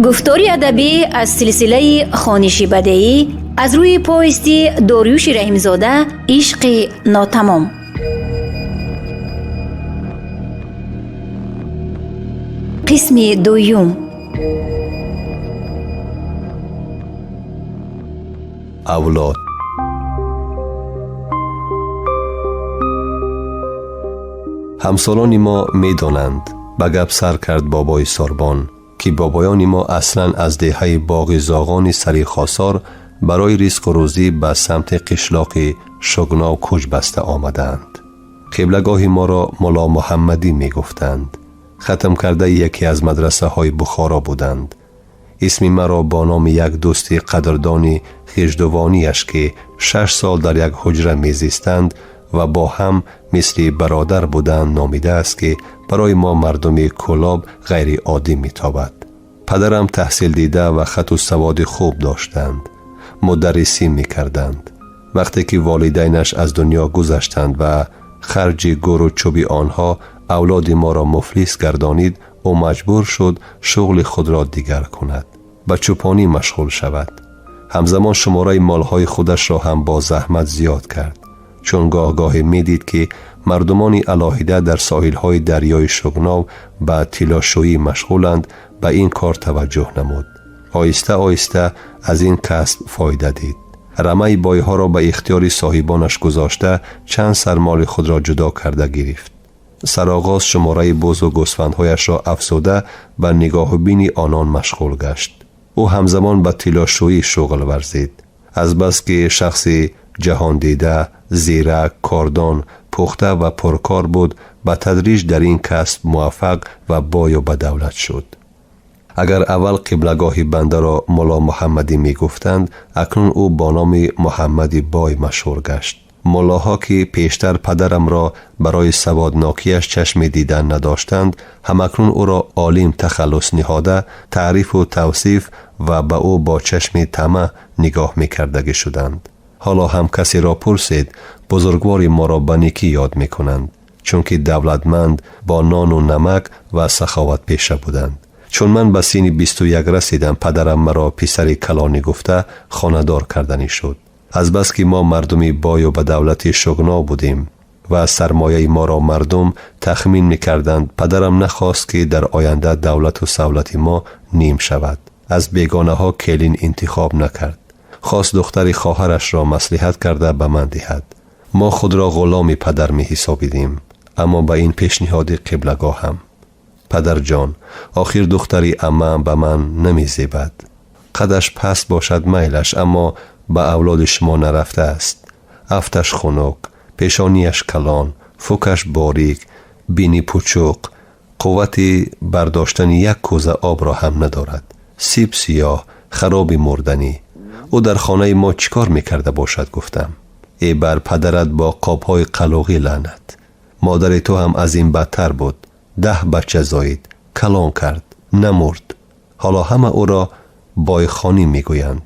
Гуфтори адабӣ аз силсилаи хониши бадеӣ аз рӯи повести Дориюши Раҳимзода «Ишқи нотамом». Қисми дуюм. Авлод. Ҳамсолони мо медонанд, ба гап сар кард бобои Сорбон, ки бобоёни мо аслан аз деҳаи Боғи Зоғони сари Хосор барои ризқу рӯзӣ ба самти қишлоқи Шугнов кӯч баста омадаанд. Қиблагоҳи моро Мулло Муҳаммадӣ мегуфтанд. Хатм кардаи яке аз мадрасаҳои Бухоро буданд. Исми маро бо номи як дӯсти қадрдони хиждувонияш, ки 6 сол дар як ҳуҷра мезистанд ва бо ҳам мисли бародар буданд, номидааст, ки барои мо мардуми Кӯлоб ғайриоддӣ метобад. Падарам таҳсилдида ва хату саводи хуб доштанд. Мударрисӣ мекарданд. Вақте ки волидайнаш аз дунё гузаштанд ва харҷи гуру чӯби онҳо авлоди моро муфлис гардонид, ӯ маҷбур шуд шуғли худро дигар кунад, ба чӯпонӣ машғул шавад. Ҳамзамон шумораи молҳои худашро ҳам бо заҳмат зиёд кард, чун гоҳ-гоҳе медид, ки мардумони алоҳида дар соҳилҳои дарёи Шугнов ба тиллошӯӣ машғуланд, ба ин кор таваҷҷӯҳ намуд. Оҳиста оҳиста аз ин касб фоида дид. Рамаи бойҳоро ба ихтиёри соҳибонаш гузошта, чанд сармоли худро ҷудо карда гирифт. Сароғоз шумораи бузу гӯсфандҳояшро афзуда, ба нигоҳубини онон машғул гашт. Ӯ ҳамзамон ба тиллошӯӣ шуғл варзид. Азбаски шахси ҷаҳондида, зирак, кордон, пухта ва пуркор буд, ба тадриҷ дар ин касб муваффақ ва бою ба давлат шуд. Агар аввал қиблагоҳи бандаро Мулло Муҳаммадӣ мегуфтанд, акнун ӯ бо номи Муҳаммади Бой машҳур гашт. Муллоҳо, ки пештар падарамро барои саводнокиаш чашми дидан надоштанд, ҳамакнун ӯро олим тахаллус ниҳода, таърифу тавсиф ва ба ӯ бо чашми тама нигоҳ мекардагӣ шуданд. Ҳоло ҳам касеро пурсед, бузургвори моро ба некӣ ёд мекунанд, чунки давлатманд бо нону намак ва саховатпеша буданд. Чун ман ба синни 21 расидам, падарам маро писари калонӣ гуфта хонадор карданӣ шуд. Азбаски мо мардуми бою ба давлати Шугнов будем ва сармояи моро мардум тахмин мекарданд, падарам нахост, ки дар оянда давлату савлати мо ним шавад. Аз бегонаҳо келин интихоб накард. Хост духтари хоҳарашро маслиҳат карда ба ман диҳад. Мо худро ғуломи падар меҳисобидем, аммо ба ин пешниҳоди қиблагоҳам: «Падарҷон, охир духтари аммаам ба ман намезебад. Қадаш паст бошад, майлаш, аммо ба авлоди шумо нарафтааст. Афташ хунук, пешонияш калон, фукаш борик, бини пучуқ, қуввати бардоштани як кӯза обро ҳам надорад. Сиб сиёҳ, хароби мурданӣ. Ӯ дар хонаи мо чӣ кор мекарда бошад?» гуфтам. «Э, бар падарат бо қобҳои қалоғӣ лаънат! Модари ту ҳам аз ин бадтар буд. 10 бача зоид, калон кард, намурд. Ҳоло ҳама ӯро бойхонӣ мегӯянд.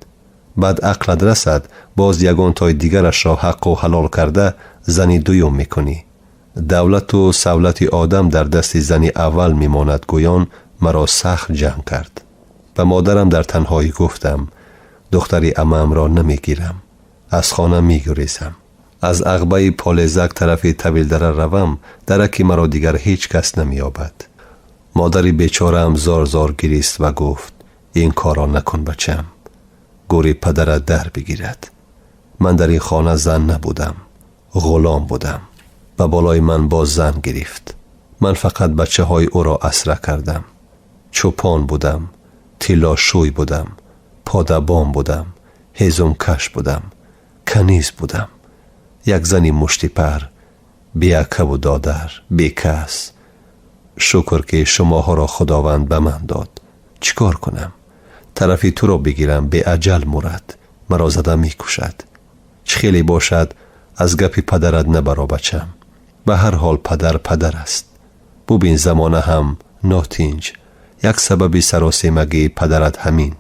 Баъд ақлат расад, боз ягон тои дигарашро ҳаққу ҳалол карда, зани дуюм мекунӣ. Давлату савлати одам дар дасти зани аввал мемонад», гӯён маро сахт ҷамъ кард. Ба модарам дар танҳоӣ гуфтам: «Духтари амаамро намегирам, аз хона мегурезам. Аз ағбаи Полезак тарафи Тавилдара равам, дараки маро дигар ҳеҷ кас намеёбад». Модари бечораам зор-зор гирист ва гуфт: «Ин корро накун, бачам, гӯри падарат дар бигирад. Ман дар ин хона зан набудам, ғулом будам. Ба болои ман боз зан гирифт. Ман фақат бачаҳои ӯро асра кардам. Чӯпон будам, тиллошӯй будам, подабон будам, ҳезумкаш будам, каниз будам. Як зани муштипар, беакаву додар, бекас. Шукр, ки шумоҳоро Худованд ба ман дод. Чӣ кор кунам? Тарафи туро бигирам, беаҷал мурад, маро зада мекушад. Чӣ хеле бошад, аз гапи падарат набаро, бачам. Ба ҳар ҳол падар падар аст. Бубин, замона ҳам нотинҷ. Як сабаби саросемагии падарат ҳамин».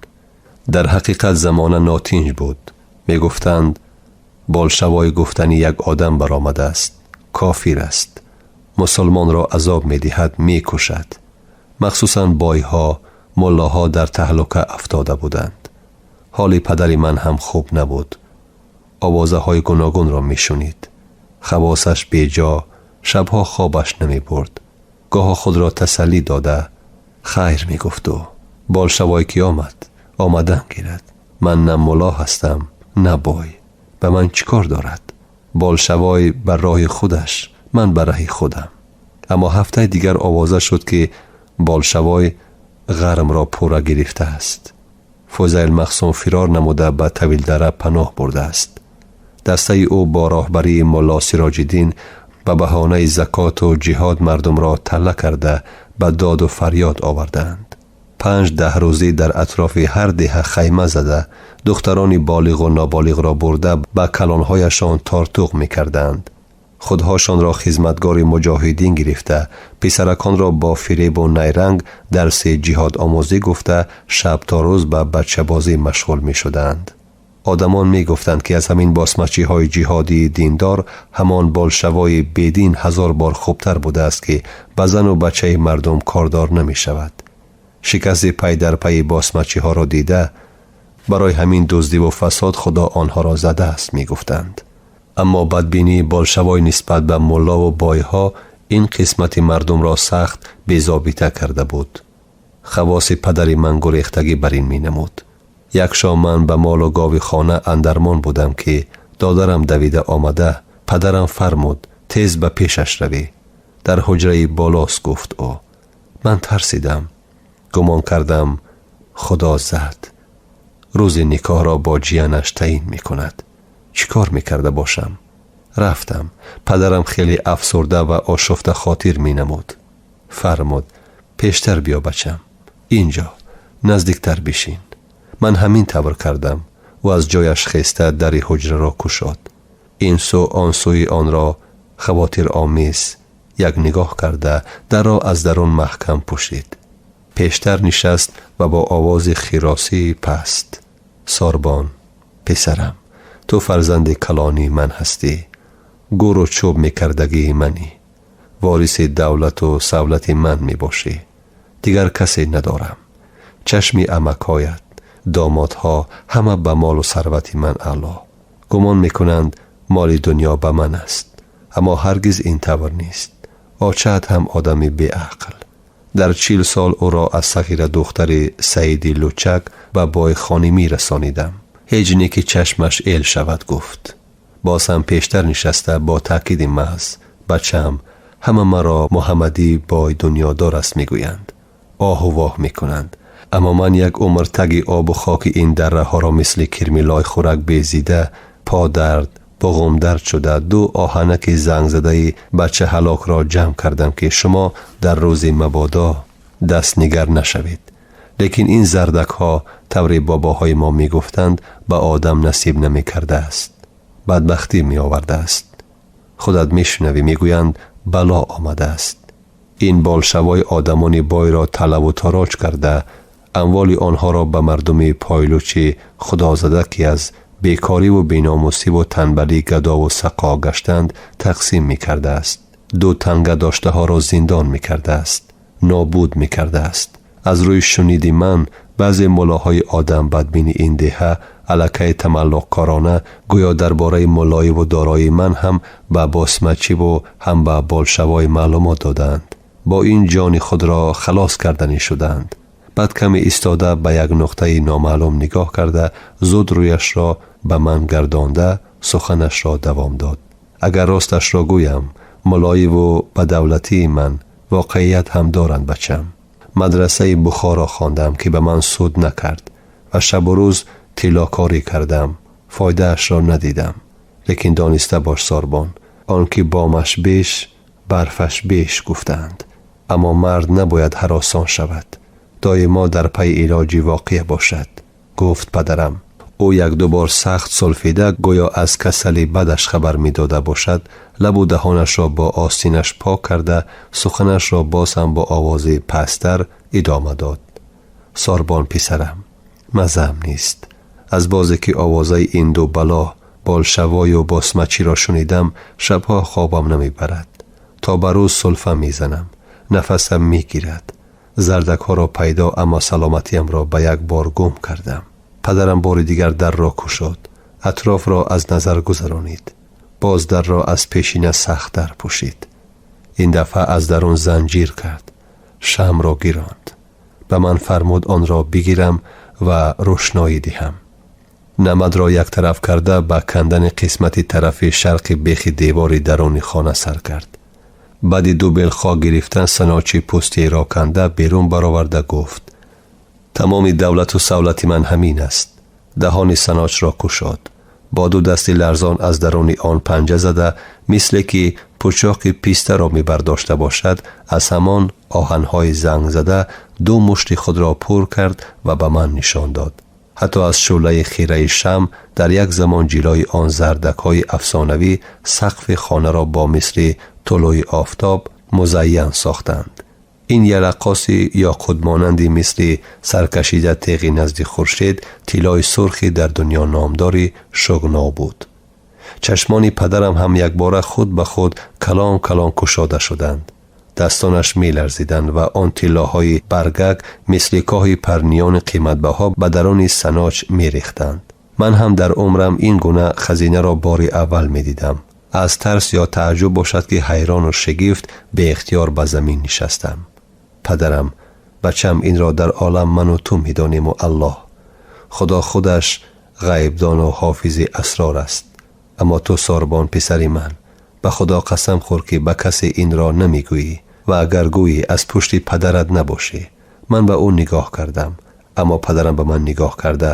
Дар ҳақиқат замона нотинҷ буд. Мегуфтанд, болшавои гуфтани як одам баромадааст, кофир аст, мусулмонро азоб медиҳад, мекушад. Махсусан бойҳо, Муллоҳо дар таҳлука афтода буданд. Ҳоли падари ман ҳам хуб набуд. Овозаҳои гуногунро мешунид. Хавосаш беҷо, шабҳо хобаш намебурд. Гоҳо худро тасаллӣ дода, хайр мегуфту болшавой ки омад, омадан гирад. Ман на мулло ҳастам, на бой. Ба ман чӣ кор дорад? Болшавой бар роҳи худаш, ман бар раҳи худам. Аммо ҳафтаи дигар овоза шуд, ки болшавой ғармро пурра гирифтааст. Фузайл Мақсум фирор намуда ба Тавилдара паноҳ бурдааст. Дастаи ӯ бо роҳбарии мулло Сироҷиддин ба баҳонаи закоту ҷиҳод мардумро талла карда ба доду фарёд овардаанд. 5-10 рӯзӣ дар атрофи ҳар деҳа хайма зада, духтарони болиғу ноболиғро бурда ба калонҳояшон тортуқ мекарданд. Худҳошонро хизматгори муҷоҳидин гирифта, писараконро бо фиребу найранг дарси ҷиҳодомӯзӣ гуфта, шаб то рӯз ба бачабозӣ машғул мешуданд. Одамон мегуфтанд, ки аз ҳамин босмачиҳои ҷиҳодии диндор ҳамон болшавои бедин 1000 бор хубтар будааст, ки ба зану бачаи мардум кордор намешавад. Шикасти пай дар пайи босмачиҳоро дида, барои ҳамин дуздиву фасод Худо онҳоро задааст, мегуфтанд. Аммо бадбинии болшавой нисбат ба муллову бойҳо ин қисмати мардумро сахт безобита карда буд. Хавоси падари ман гурехтагӣ бар ин менамуд. Як шом ман ба молу гови хона андармон будам, ки додарам давида омада, падарам фармуд, тез ба пешаш равӣ. Дар ҳуҷраи болост, гуфт ӯ. Ман тарсидам. Гумон кардам, Худо зад. Рӯзи никоҳро бо ҷиянаш таъин мекунад. Чӣ кор мекарда бошам? Рафтам. Падарам хеле афсурда ва ошуфта хотир менамуд. Фармуд: пештар биё, бачам, инҷо наздиктар бишин. Ман ҳамин тавр кардам. Ӯ аз ҷояш хеста дари ҳуҷраро кушод. Ин сӯ он сӯи онро хавотиромез як нигоҳ карда, дарро аз дарун маҳкам пӯшид. Пештар нишаст ва бо овози хиросии паст: Сорбон, писарам, ту фарзанди калонии ман ҳастӣ, гӯру чӯб мекардагии манӣ, вориси давлату савлати ман мебошӣ. Дигар касе надорам. Чашми амакҳоят, домодҳо ҳама ба молу сарвати ман аъло. Гумон мекунанд, моли дунё ба ман аст, аммо ҳаргиз ин тавр нест. Очаат ҳам одами беақл. Дар 40 сол ӯро аз сағира духтари Саиди Лучак ба бойхонимӣ расонидам. Ҳеҷ не ки чашмаш эл шавад, гуфт. Боз ҳам пештар нишаста бо таъкиди маҳз: бачаам, ҳама маро Муҳаммадӣ бой дунёдор аст мегӯянд, оҳу воҳ мекунанд. Аммо ман як умр таги обу хоки ин дарраҳоро мисли кирми лойхӯрак безида, подард, буғумдард шуда, ду оҳанаки зангзадаи бачаҳалокро ҷамъ кардам, ки шумо дар рӯзи мабодо дастнигар нашавед. Лекин ин зардакҳо, тавре бобоҳои мо мегуфтанд, ба одам насиб намекардааст, бадбахтӣ меовардааст. Худат мешунавӣ, мегӯянд бало омадааст. Ин болшавои одамони бойро талаву тороҷ карда, амволи онҳоро ба мардуми пойлучи худозада, ки аз бекориву беномусиву танбалӣ гадову сақо гаштанд, тақсим мекардааст. Ду танга доштаҳоро зиндон мекардааст, нобуд мекардааст. Аз рӯи шуниди ман, баъзе муллоҳои одам бадбини ин деҳа аллакай тамаллуқкорона гӯё дар бораи муллоиву дороии ман ҳам ба босмачиву ҳам ба болшавой маълумот додаанд. Бо ин ҷони худро халос карданӣ шудаанд. Баъд каме истода ба як нуқтаи номаълум нигоҳ карда, зуд рӯяшро ба ман гардонда, суханашро давом дод. Агар росташро гӯям, муллоиву ба давлатии ман воқеият ҳам доранд, бачам. Мадрасаи Бухоро хондам, ки ба ман суд накард, ва шабу рӯз тиллокорӣ кардам, фоидаашро надидам. Лекин дониста бош, Сорбон, он ки бомаш беш, барфаш беш гуфтаанд. Аммо мард набояд ҳаросон шавад, доимо дар пайи илоҷи воқеа бошад, гуфт падарам. Ӯ якду бор сахт сулфида, гӯё аз касали бадаш хабар медода бошад, лабу даҳонашро бо остинаш пок карда, суханашро боз ҳам бо овози пасттар идома дод. Сорбон, писарам, маззаам нест. Аз бозе ки овозаи ин ду бало, болшавою босмачиро шунидам, шабҳо хобам намебарад. То ба рӯз сулфа мезанам, нафасам мегирад. Зардакҳоро пайдо, аммо саломатиамро ба як бор гум кардам. Падарам бори дигар дарро кушод, атрофро аз назар гузаронид, боз дарро аз пешина сахттар пӯшид. Ин дафъа аз дарун занҷир кард, шамъро гиронд, ба ман фармуд онро бигирам ва рӯшноӣ диҳам. Намадро як тараф карда, ба кандани қисмати тарафи шарқи бехи девори даруни хона сар кард. Баъди ду бел хок гирифтан, саночи пӯстиеро канда берун бароварда гуфт: «Тамоми давлату савлати ман ҳамин аст». Даҳони саночро кушод, бо ду дасти ларзон аз даруни он панҷа зада, мисле ки пучоқи пистаро мебардошта бошад, аз ҳамон оҳанҳои зангзада ду мушти худро пур кард ва ба ман нишон дод. Ҳатто аз шӯълаи хираи шамъ дар як замон ҷилои он зардакҳои афсонавӣ сақфи хонаро бо мисли тулӯи офтоб музайян сохтанд. Ин ярақоси ёқутмонанди мисли саркашида теғи назди хуршед, тиллои сурхи дар дунё номдори Шугно буд. Чашмони падарам ҳам якбора худ ба худ калон калон кушода шуданд, дастонаш меларзиданд ва он тиллоҳои баргак мисли коҳи парниёни қиматбаҳо ба даруни саноч мерехтанд. Ман ҳам дар умрам ин гуна хазинаро бори аввал медидам. Аз тарс ё тааҷҷуб бошад, ки ҳайрону шигифт беихтиёр ба замин нишастам. Падарам: «Бачам, инро дар олам ману ту медониму Аллоҳ. Худо худаш ғайбдону ҳофизи асрор аст. Аммо ту, сорбон, писари ман, ба Худо қасам хӯр, ки ба касе инро намегӯӣ ва агар гӯӣ, аз пушти падарат набошӣ». Ман ба ӯ нигоҳ кардам, аммо падарам ба ман нигоҳ карда,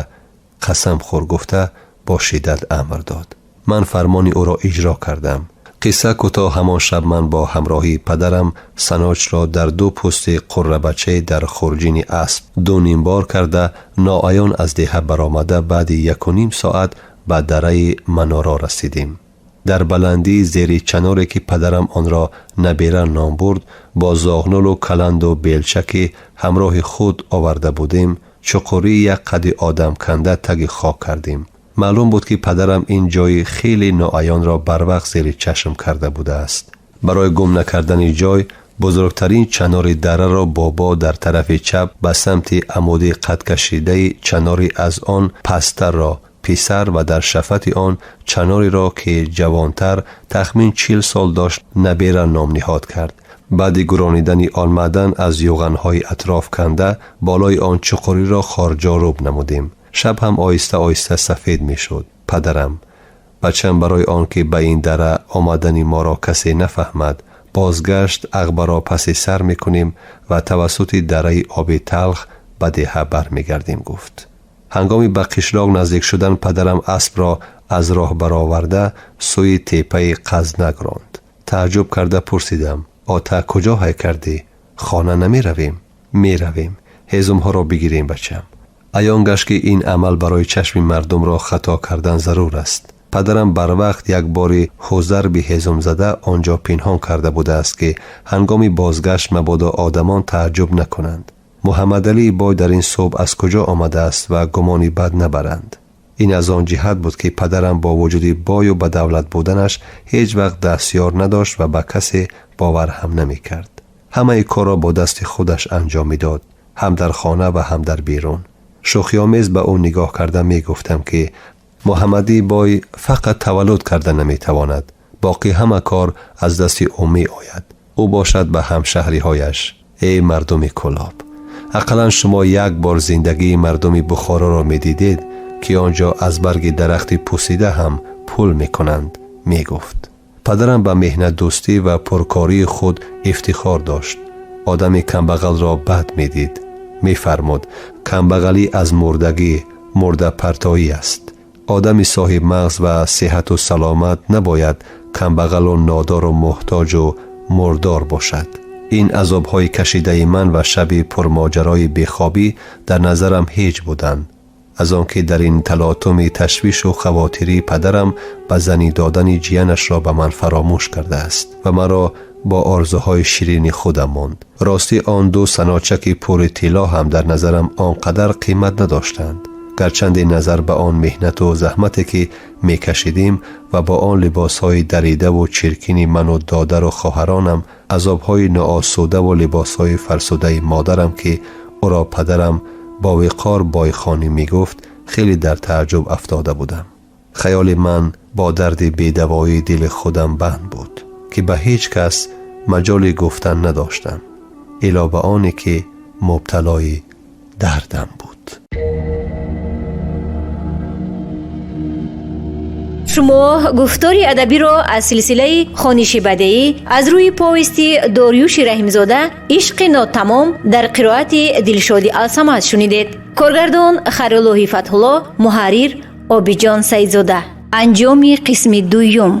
«Қасам хӯр», гуфта, бо шиддат амр дод. Ман фармони ӯро иҷро кардам. Қисса кӯтоҳ, ҳамон шаб ман бо ҳамроҳии падарам саночро дар ду пӯсти қуррабачае дар хурҷини асп ду нимбор карда, ноаён аз деҳа баромада, баъди 1.5 соат ба дараи Маноро расидем. Дар баландии зери чаноре, ки падарам онро Набера ном бурд, бо зоғнулу каланду белча, ки ҳамроҳи худ оварда будем, чуқурии як қади одам канда, таги хок кардем. Маълум буд, ки падарам ин ҷои хеле ноаёнро барвақт зери чашм карда будааст. Барои гум накардани ҷой, бузургтарин чанори дараро бобо дар тарафи чап ба самти амудӣ қад кашидаи чанори аз он пасттарро писар ва дар шафати он чанориро, ки ҷавонтар, тахмин 40 сол дошт, Набера номниҳод кард. Баъди гуронидани он маъдан аз юғанҳои атроф канда, болои он чуқуриро хорҷоруб намудем. Шаб ҳам оҳиста оҳиста сафед мешуд. Падарам: «Бачам, барои он ки ба ин дара омадани моро касе нафаҳмад, бозгашт Ағбаро паси сар мекунем ва тавассути дараи оби талх ба деҳа бармегардем», гуфт. Ҳангоми ба қишлоқ наздик шудан, падарам аспро аз роҳ бароварда, сӯи теппаи Қазнак ронд. Тааҷҷуб карда пурсидам: «Ота, куҷо ҳай кардӣ? Хона намеравем?» «Меравем, ҳезумҳоро бигирем, бачам». Аён гашт, ки ин амал барои чашми мардумро хато кардан зарур аст. Падарам барвақт як бори ҳузарби ҳезумзада он ҷо пинҳон карда будааст, ки ҳангоми бозгашт мабодо одамон тааҷҷуб накунанд, Муҳаммадалии бой дар ин субҳ аз куҷо омадааст, ва гумони бад набаранд. Ин аз он ҷиҳат буд, ки падарам бо вуҷуди бою ба давлат буданаш ҳеҷ вақт дастёр надошт ва ба касе бовар ҳам намекард. Ҳамаи корро бо дасти худаш анҷом медод, ҳам дар хона ва ҳам дар берун. Шӯхиомез ба ӯ нигоҳ карда мегуфтам, ки Муҳаммадӣ бой фақат таваллуд карда наметавонад, боқӣ ҳама кор аз дасти ӯ меояд. Ӯ бошад ба ҳамшаҳриҳояш: «Эй мардуми Кӯлоб, ақаллан шумо як бор зиндагии мардуми Бухороро медидед, ки он ҷо аз барги дарахти пусида ҳам пул мекунанд», мегуфт. Падарам ба меҳнатдӯстӣ ва пуркории худ ифтихор дошт. Одами камбағалро бад медид. Мефармуд: «Камбағалӣ аз мурдагӣ, мурдапартоӣ аст. Одами соҳибмағз ва сиҳату саломат набояд камбағалу нодору муҳтоҷу мурдор бошад». Ин азобҳои кашидаи ман ва шаби пурмоҷарои бехобӣ дар назарам ҳеҷ буданд аз он ки дар ин талотуми ташвишу хавотирӣ падарам ба занӣ додани ҷиянашро ба ман фаромӯш кардааст ва маро бо орзуҳои ширини худам монд. Ростӣ, он ду саночаки пури тилло ҳам дар назарам он қадар қимат надоштанд. Гарчанде назар ба он меҳнату заҳмате ки мекашидем ва бо он либосҳои даридаву чиркини ману додару хоҳаронам, азобҳои ноосудаву либосҳои фарсудаи модарам, ки ӯро падарам бо виқор бойхонӣ мегуфт, хеле дар тааҷҷуб афтода будам. Хаёли ман бо дарди бедавоии дили худам банд буд, ки ба ҳеҷ кас маҷоли гуфтан надоштам, илло ба оне ки мубталои дардам буд. Шумо гуфтори адабиро аз силсилаи хониши бадеӣ аз рӯи повести Дориюши Раҳимзода «Ишқи нотамом» дар қироати Дилшоди Алсамад шунидед. Коргардон Хайруллоҳи Фатҳулло, муҳаррир Обиҷон Саидзода. Анҷоми қисми дуюм.